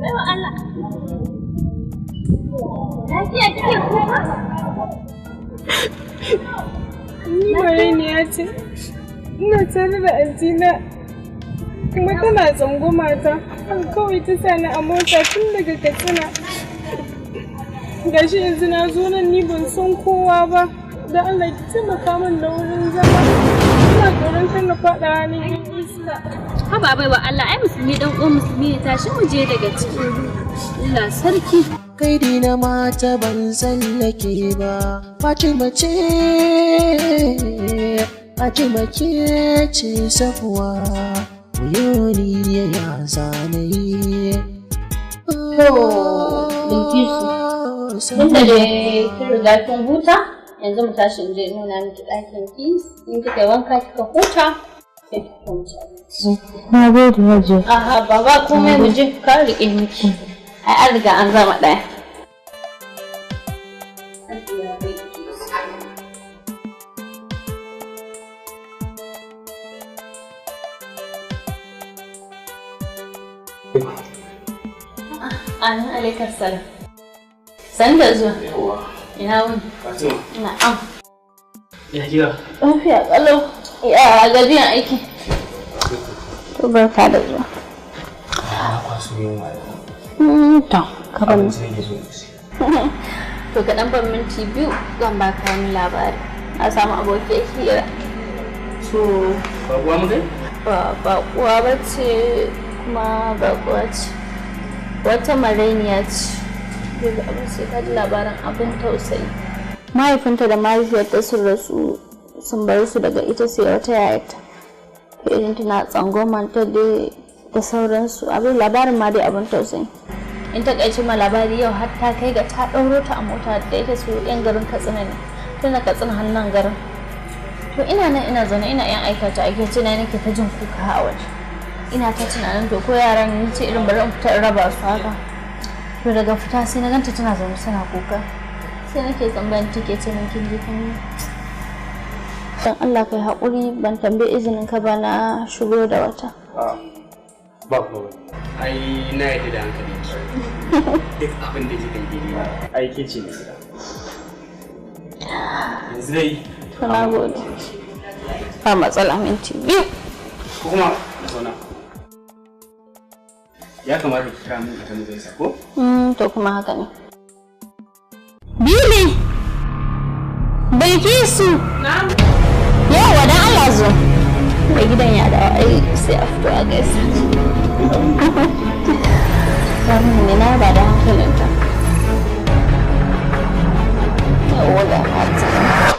Baiwar Allah. Lafiya kike kuka? Ni marainiya ce. Ina tare da antina kuma tana tsangwama ta. Kawai ta sa ni a mota tun daga Katsina. Gashi yanzu na zo nan ni ban san kowa ba. Don Allah ki taimaka min da wurin zama. Ina tsoron kar na faɗa hannun 'yan iska. Haba baiwa Allah, ai musulmi dan uwan musulmi ne, tashi mu je daga ciki. Allah sarki. Kai dina mata ban tsallake ba. Fatima ce, Fatima ke ce Safuwa. Wuyoni ya zanayi. To, Bilkisu, tun da dai kin riga kin huta, yanzu mu tashi in je in nuna miki ɗakin ki, in kika yi wanka kika huta, sai ki fito mu ci abinci. Na gode Hajiya. Aha, baba komai mu je ka riƙe miki. Ai an riga an zama ɗaya. Amin alaikar salam. Sani da zuwa. Ina wuni. Fatima. Na'am. Ya gida. Lafiya ƙalau. Ya gajiyan aiki. To barka da zuwa. Na kwaso yunwa. To, ka ban. Abinci nake so in ci. To ka ɗan ban minti 2 zan baka wani labari. Na samu abokiyar hira. So, baƙuwa mu kai? Ba baƙuwa ba ce kuma baƙuwa ce. Wata marainiya ce. Daga abin sai ka ji labarin abin tausayi. Mahaifinta da mahaifiyarta sun rasu sun bar su daga ita sai wata yayarta. To irin tana tsangwamanta dai da sauransu abin labarin ma dai abin tausayi. In takaice ma labari yau har ta kai ga ta ɗauro ta a mota da yake su yan garin Katsina ne. Tana Katsina hannun garin. To ina nan ina zaune ina yan aikata aikace na nake ta jin kuka a waje. Ina ta tunanin to ko yaran ni ce irin bari in fita in raba su haka. To daga fita sai na ganta tana zaune tana kuka. Sai nake tsammanin take ce min kin ji kin yi. Dan Allah kai haƙuri ban tambayi izinin ka ba na shigo da wata. Ba komai. Ai na yarda da hankalin ki. Duk abin da kika yi daidai ne. Ai ke ce mai gida. Yanzu dai. To na gode. Ba matsala minti 2. Ko kuma zauna. Ya kamata ki kira min ita mu gaisa ko? To kuma haka ne. Bili! Bilkisu! Na'am. Yawwa dan Allah zo. Mai gidan ya dawo ai sai a fito a gaisa. Wannan ne na ba da hankalinta. Yawwa ga Fatima.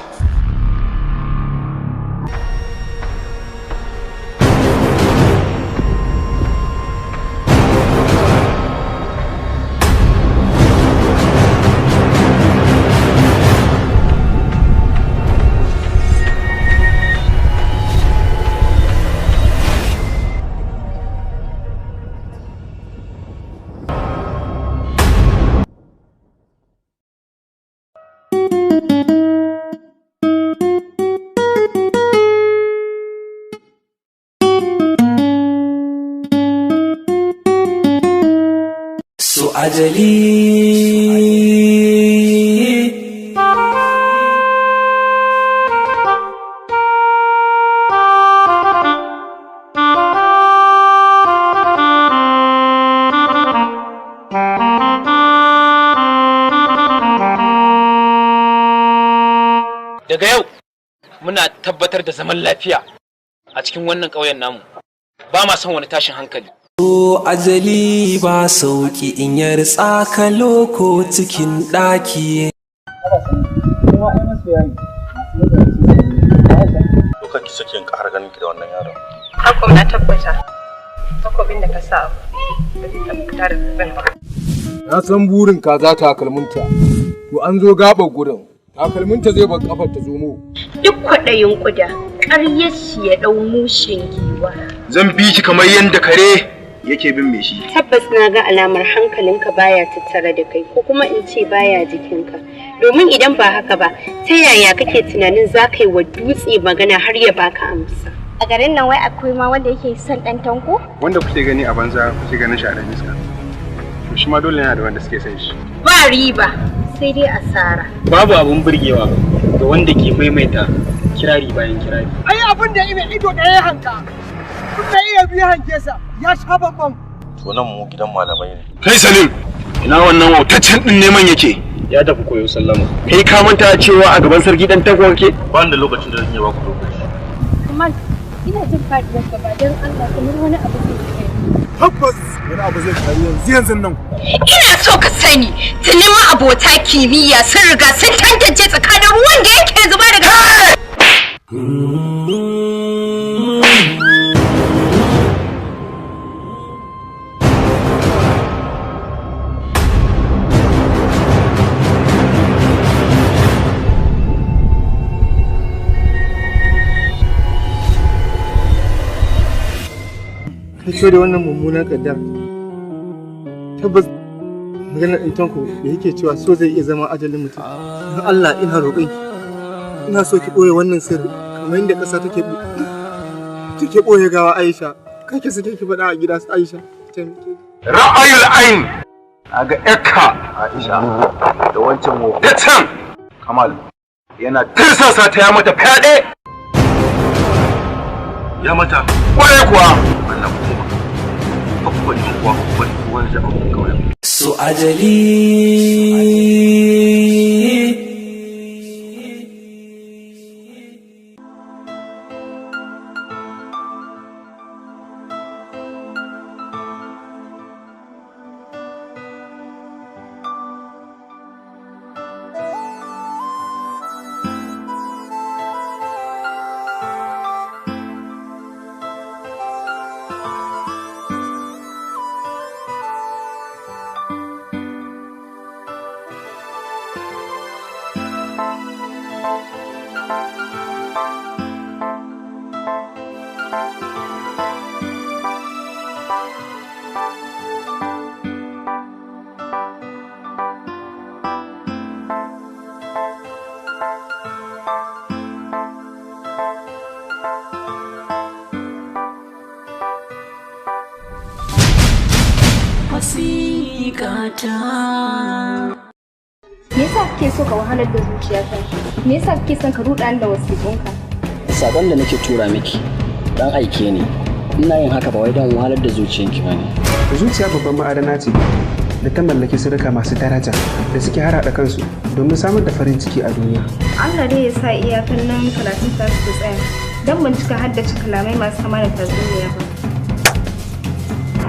Su ajali. Daga yau muna tabbatar da zaman lafiya a cikin wannan ƙauyen namu. Ba ma son wani tashin hankali. So ajali ba sauki in ya ritsa ka loko cikin ɗaki. To kar ki sake in ƙara ganin ki da wannan yaron. Hakum na tabbata takobin da ka sa ba zai taɓa fita da zan ba. Na san burin ka za takalminta. To an zo gaɓar gurin. Takalminta zai bar kafar ta zomo. Duk kwaɗayin ƙuda, ƙaryar shi ya ɗau mushen giwa. Zan bi ki kamar yadda kare yake bin mai shi. Tabbas na ga alamar hankalinka baya tattare da kai ko kuma in ce baya jikinka. Domin idan ba haka ba, ta yaya kake tunanin za ka yi wa dutse magana har ya baka amsa? A garin nan wai akwai ma wanda yake son ɗan tanko? Wanda kuke gani a banza kuke ganin shi a ɗan iska. To shi ma dole yana da wanda suke son shi. Ba riba, sai dai asara. Babu abun burgewa ga wanda ke maimaita kirari bayan kirari. Ai abin da ina ido ɗaya ya hanka. Kun da iya biyu hanke sa ya sha bambam. To nan mu gidan malamai ne. Kai Salim, ina wannan wautaccen ɗin neman yake? Ya tafi koyo sallama. Kai ka manta cewa a gaban sarki ɗan tanko kake? Ba ni da lokacin da zan iya baku lokaci. Kamal, ina jin faɗuwar gaba don Allah kamar wani abu zai faru. Tabbas wani abu zai faru yanzu yanzu nan. Ina so ka sani, tuni ma abota kimiyya sun riga sun tantance tsakanin ruwan da yake zuba daga Kai da wannan mummunan kaddara. Tabbas maganar ɗin Tanko da yake cewa so zai iya zama ajalin mutum. Don Allah ina roƙon ki. Ina so ki ɓoye wannan sirri kamar yadda ƙasa take take ɓoye gawa Aisha. Kar ki sake ki faɗa a gida su Aisha. Taimake ni. Ra'ayul ain a ga Ekka Aisha da wancan wofaccen Kamal yana tirsasa ta ya mata fyaɗe. Ya mata kwarai kuwa. Allah ku taimaka. Babban kuwa babban kuwa da abun kawai. So ajali. Me yasa kake so ka wahalar da zuciyarka? Me yasa kake son ka ruɗa ni da wasiƙunka? Sakon da nake tura miki dan aike ne. Ina yin haka ba wai don wahalar da zuciyanki ba ne. Zuciya babban ma'adana ce da ta mallaki sirrika masu daraja da suke harhaɗa kansu domin samar da farin ciki a duniya. Allah dai ya sa iyakan nan karatun ta su tsaya. Don ban cika haddace kalamai masu kama da tatsuniya ba.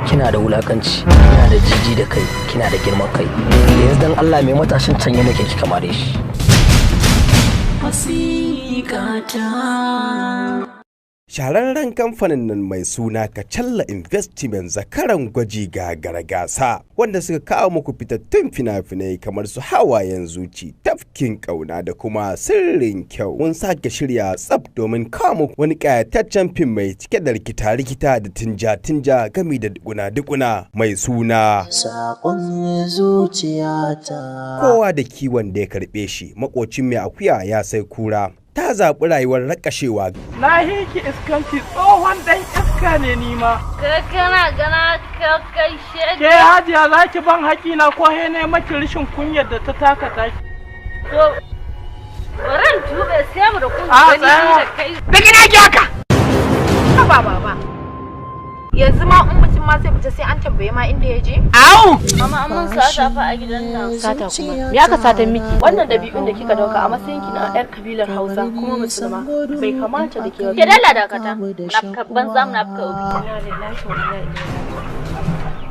Kina da wulakanci, kina da jiji da kai, kina da girman kai. Yanzu dan Allah mai matashin can ya nake kika mare shi. Shahararren kamfanin nan mai suna Kacalla Investment zakaran gwaji ga gasa wanda suka kawo muku fitattun fina-finai kamar su hawayen zuci, tafkin kauna da kuma sirrin kyau. Mun sake shirya tsaf domin kawo muku wani ƙayataccen fim mai cike da rikita-rikita da tinja-tinja gami da dukuna-dukuna mai suna Saƙon zuciyata. Kowa da kiwon da ya karɓe shi, makocin mai akuya ya sai kura. Ta zaɓi rayuwar rakashewa. Na hiki iskanci tsohon ɗan iska ne ni ma. Ka kana gana ka kai shege. Ke hajiya za ki ban haƙina ko he ne maki rishin kunyar da ta taka taki. To bari in tube sai mu da kun A gani tsaya. da kai. Da gina ki haka. Haba baba. Yanzu ma in mutum ma zai fita sai an tambaye ma inda ya je? Au! Mama an mun sata fa a gidan nan. Sata kuma. Me aka satan miki? Wannan dabi'un da kika dauka a matsayin ki na yar kabilar Hausa kuma musulma bai kamata da ke ba. Ke dalla dakata. Munafika banza munafika obi.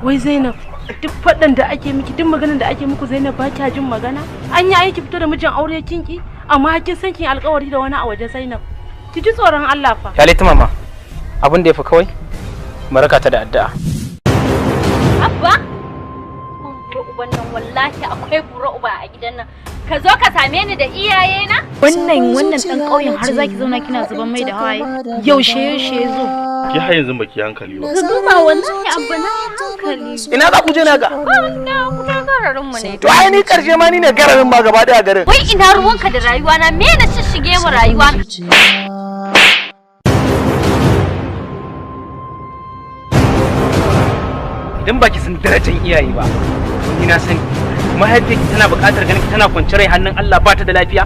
Wai Zainab, duk faɗan da ake miki, duk maganar da ake muku Zainab ba kya jin magana? An yi aiki fito da mijin aure kinki, amma kin san kin alƙawari da wani a waje Zainab. Ki ji tsoron Allah fa. Kyale ta mama. Abin da ya fi kawai mu raka ta da addu'a. Abba! Mun bura uban nan wallahi akwai bura uba a gidan nan. Ka zo ka same ni da iyaye na? Wannan dan ƙauyen har zaki zauna kina zuban mai da hawaye. Yaushe yaushe ya zo? Ki har yanzu baki hankali ba. Ka duba wallahi abba na yi hankali. Ina za ku je na ga? Na kuta gararin mu ne. To ai ni karshe ma ni ne gararin ma gaba daya garin. Wai ina ruwanka da rayuwa na me na shishige mu rayuwa? Idan baki san darajar iyaye ba, ni na sani. Mahaifiyarki tana buƙatar ganin ki tana kwance rai hannun Allah ba ta da lafiya.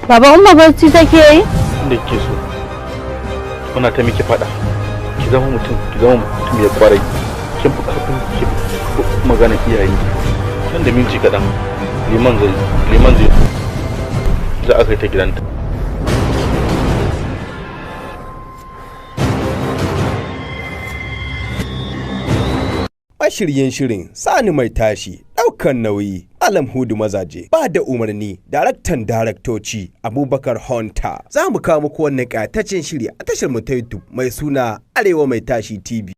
Baba umma barci take yi? Inda kike so. Muna ta miki faɗa. Ki zama mutum, ki zama mutum ya kwarai. Kin fi ƙarfin ki magana iyayenki. Nan da minti kaɗan liman zai liman zai zo. Za a kai ta gidanta. Mashiryin shirin Sani Mai Tashi, ɗaukan nauyi, Alam Hudu Mazaje, ba da umarni, daraktan daraktoci Abubakar Hunter. Za mu kawo muku wannan ƙayataccen shiri a tashar mu ta YouTube mai suna Arewa Mai Tashi TV.